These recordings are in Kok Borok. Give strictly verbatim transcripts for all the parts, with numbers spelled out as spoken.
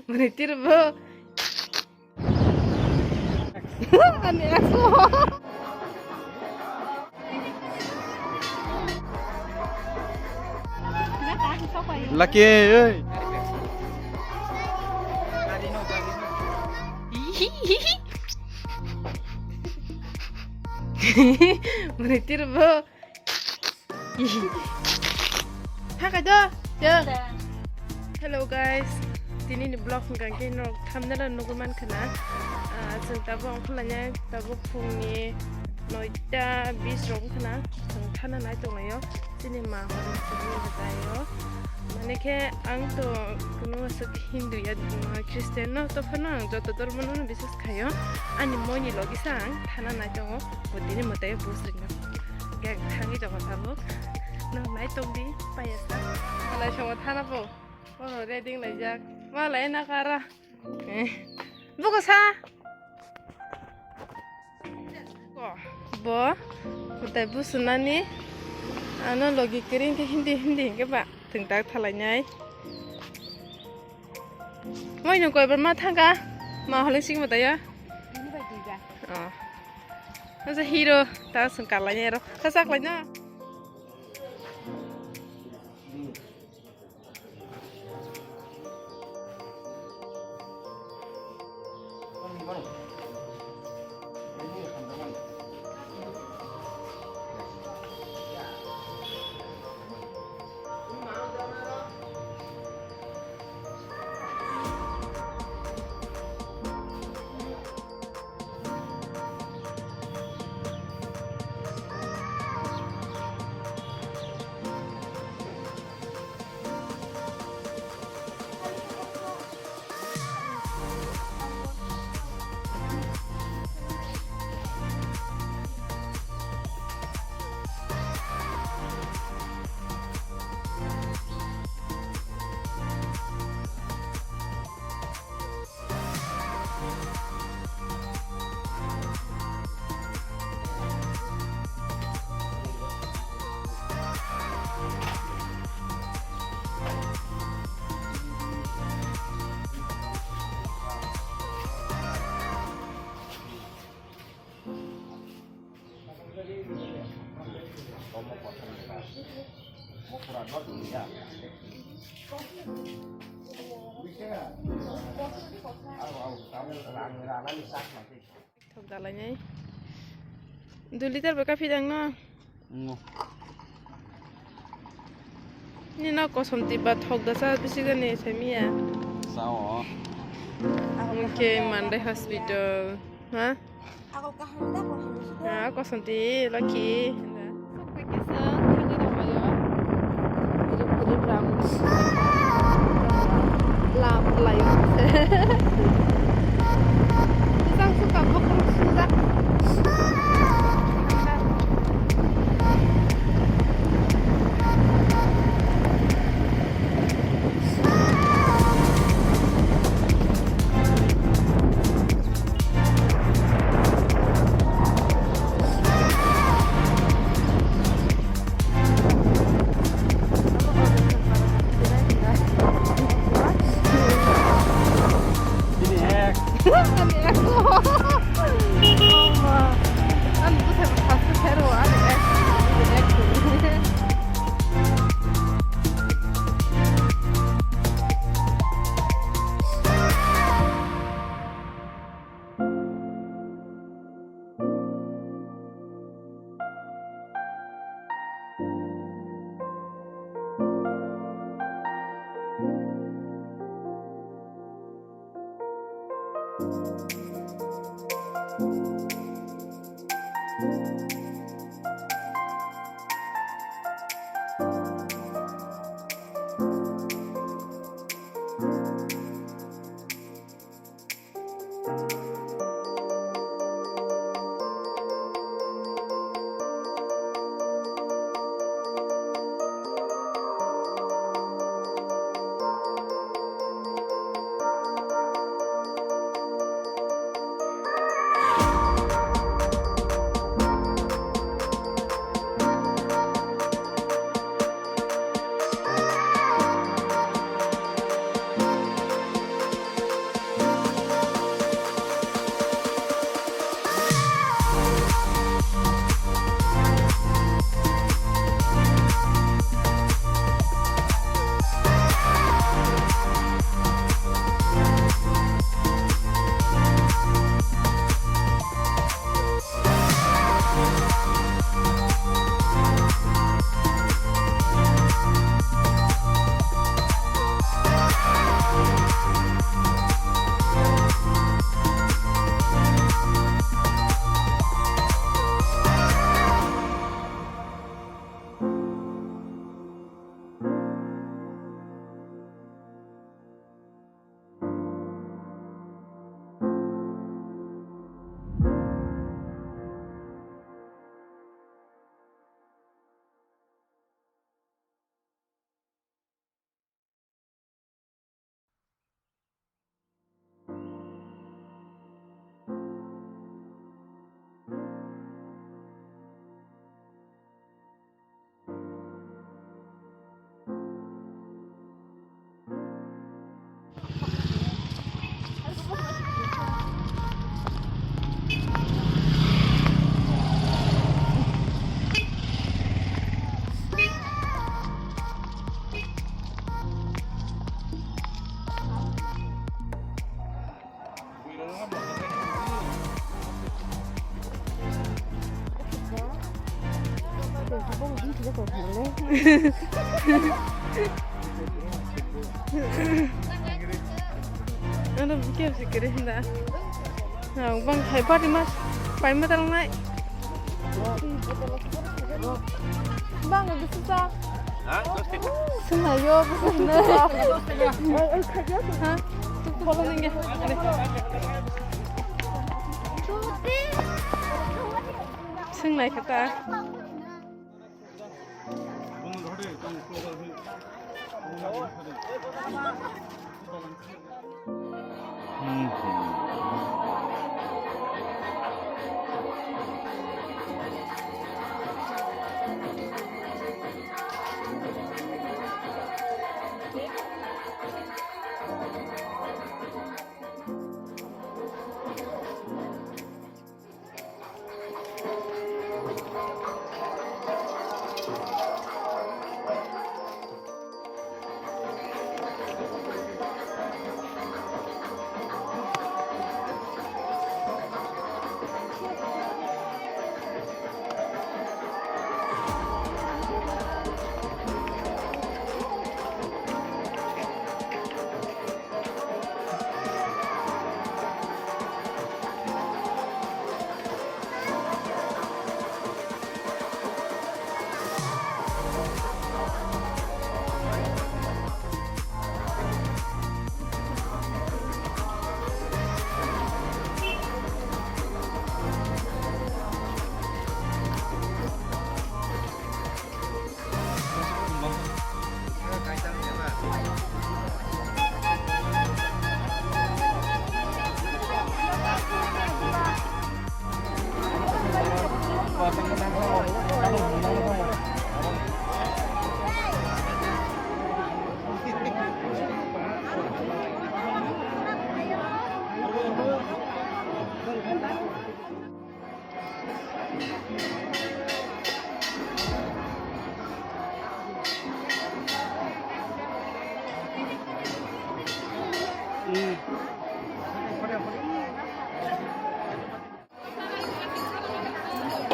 Mani tirbo. Ani ex mo. Lucky, oi. Mani tirbo. Hakai do. Hello guys, tini ni vlog hwnkha khe norok thumbnail o nugwi mankha na. Ah, chwng tabuk ongkhorlainai, tabuk phungni noita bis rok wngkha na. Chwng thana nai tonglaio. Chini ma hwn chini bwtaio. Mane khe ang to kuno aswk Hindu ya, Christian no, to phano ang joto dhormo no biswas khaio. Ani moi ni logi sa ang thana nai tongo. Bo tini mwtai bus rwino. Khe ang thangwi tongo tabuk. No nai tong di, paiya sa. Malai songo thana bo. Oro ready laijak. Malai na kara. Eh. Buko sa. Bo, bo, tai busunani, ano logi kering ke hindi, hindi ke ba, tengtak thalai nai. Moi nung koi bar ma thangka, ma holing sing ma taya. Oh. Asa hero, ta sung kalai nai ro, ta sak lai na. Thok dalai nai. Dui liter bai kaphi dang no? Ngo. Nino kosom tiba thok da sa bisi gani semiya. Sao. Oke, Mandai hospital. Ha? Ako kaham da, ko hamsi da. Ah, kosom ti laki. Sok pai kisa thangwi tonglaio. Gurip gurip ram. Lam laio. Bisang suka bokrok sujak. Ano bikir sikir hinda. Ha, bang hai party mas pai ma talang nai. Bang, gusto sa. Ha? Gusto. Sinayo, gusto na. Ha? Follow ninge. Swng nai kha ta.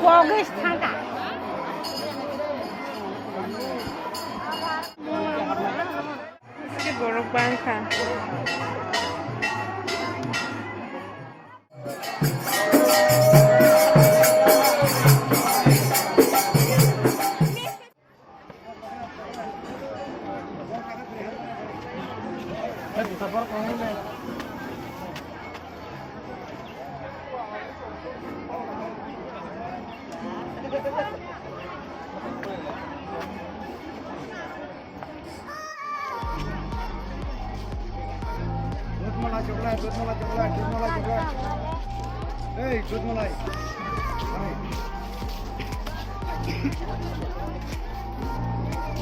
Pogis thangka. Borok bangkha. Dudh malai chocolate, dudh malai chocolate, dudh malai chocolate. Hey, dudh malai.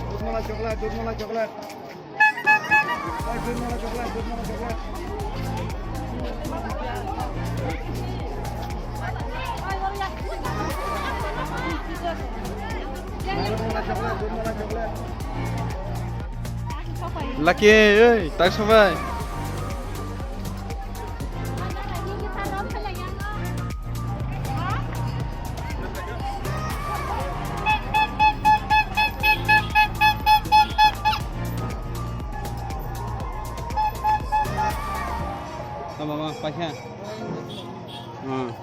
Dudh malai chocolate, dudh malai chocolate. Hey, dudh malai chocolate, dudh malai chocolate. Dudh malai chocolate, dudh malai chocolate. Lucky, oi, tak sobai. Tama ma, paikha. Hmm.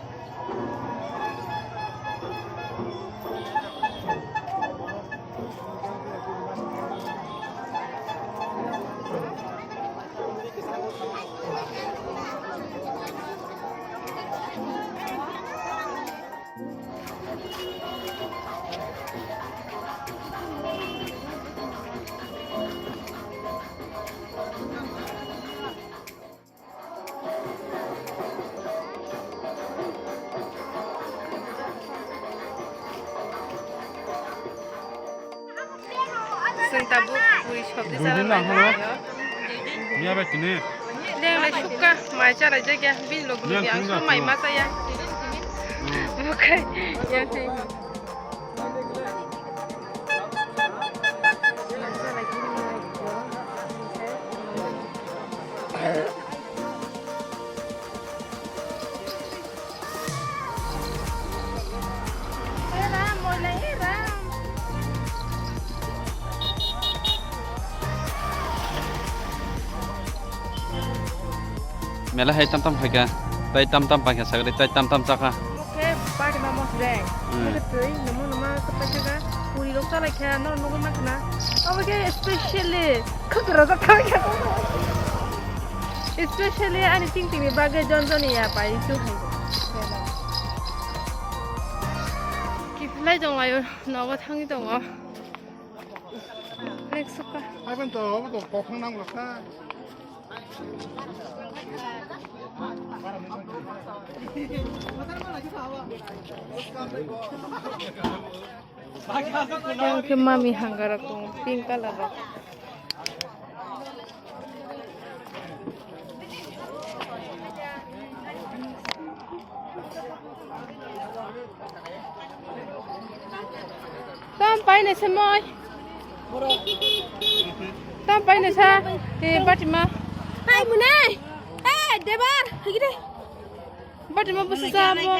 Chwng tabuk puri sabji chalai lai. Miya bai tini. Lenglai sukha mai chalai jakya bini logi logi ang sung mai ma chaya. Okai yang thai. Hey Ram, moi lai, hey Ram. Mela hai tam tam hai kha, tai tam tam pai kha sagri, tai tam tam cha kha. Oke, party ma mos deng. Hmm. Oke, twi, namo nama kapai kha, puri rok chalai kha, no nogo ma khna. Oke, especially khakra rok thang kha. Especially ani ting ting ni bagwi jon jon ya pai su hai. Kiphilai dong ayo, nogo thangwi tongo. Next suka. Hai ban to, abo to kokhang nang lakha. Tang khe mami hangarok tongo, pink colour rok. Tam paina se moi. Tam paina sa. Te batima. Hai munai. Eh, debar. Higire. Batima busu sa mo.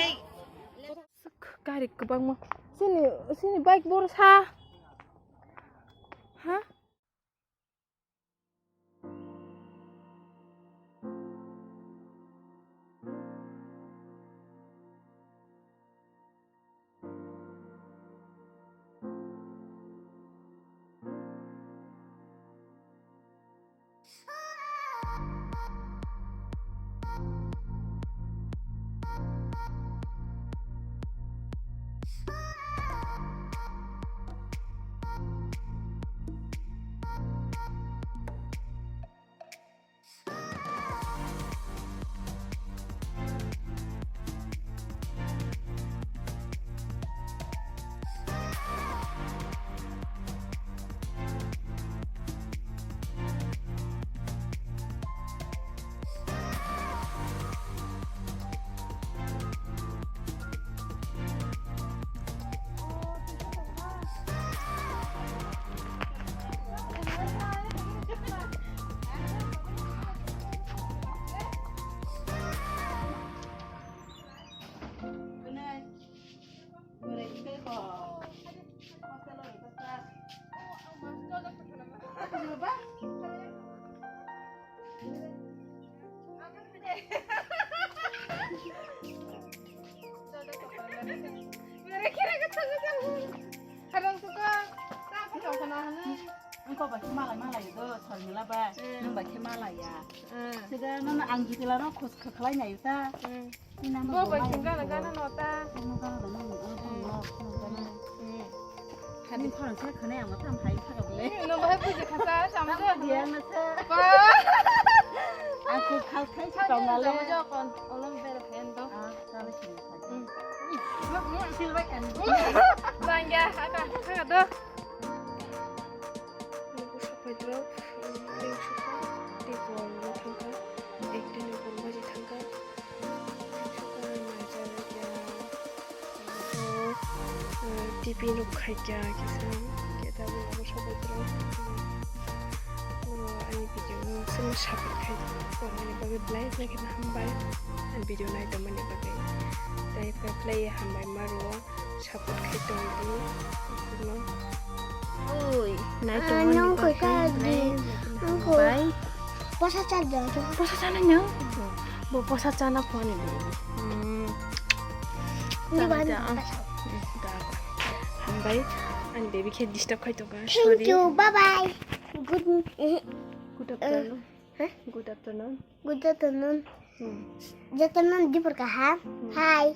Gari kwbangma. Sini, sini bike boro sa. Ha? Ang kok bai khe malai malai do, Sarmila bai. Hmm. Nwng bai khe malai ya. Hmm. Sida nono ang jitila no khos kha khlai nai ta. Hmm. Bo bai khe gana gana no ta. Ano gana gana no, ano gana no, ano gana. Hmm. Ni khorang se khane ang matham hai kha bole. Hmm, no bahai buji kha ta, sama do. Dia na sa. Ba. Aku khal khai si tong na le. Sama jo kon, olom ber hen do. Ah, sama si. Hmm. Sil bai kan. Bangya, aka, aka do. Nokbo sapai drop, tei sukha, tei bol no thangkha, ekta ni bol baji thangkha, sukha naijak ya, o, eh, T V no khaikya kisa, khe tabuk nokbo sapai drop, oro ani video no chwngno support khai, oro ani bagwi belai belai kheno hambai, ani video nai tongmani bagwi, tei belai hambai ma rwo. Support khai tong di, no. Oi, nai tong mani koi ka di. Bai. Posa cha di. Posa cha na nyo. Bo posa cha na phone ni. Hmm. Ni ba ni. Hambai. Ani baby khe disturb khai tong ka. Thank you. Bye bye. Good, eh, good afternoon. Huh? Good afternoon. Good afternoon. Hmm. Good afternoon, Dipur kaham. Hmm. Hi.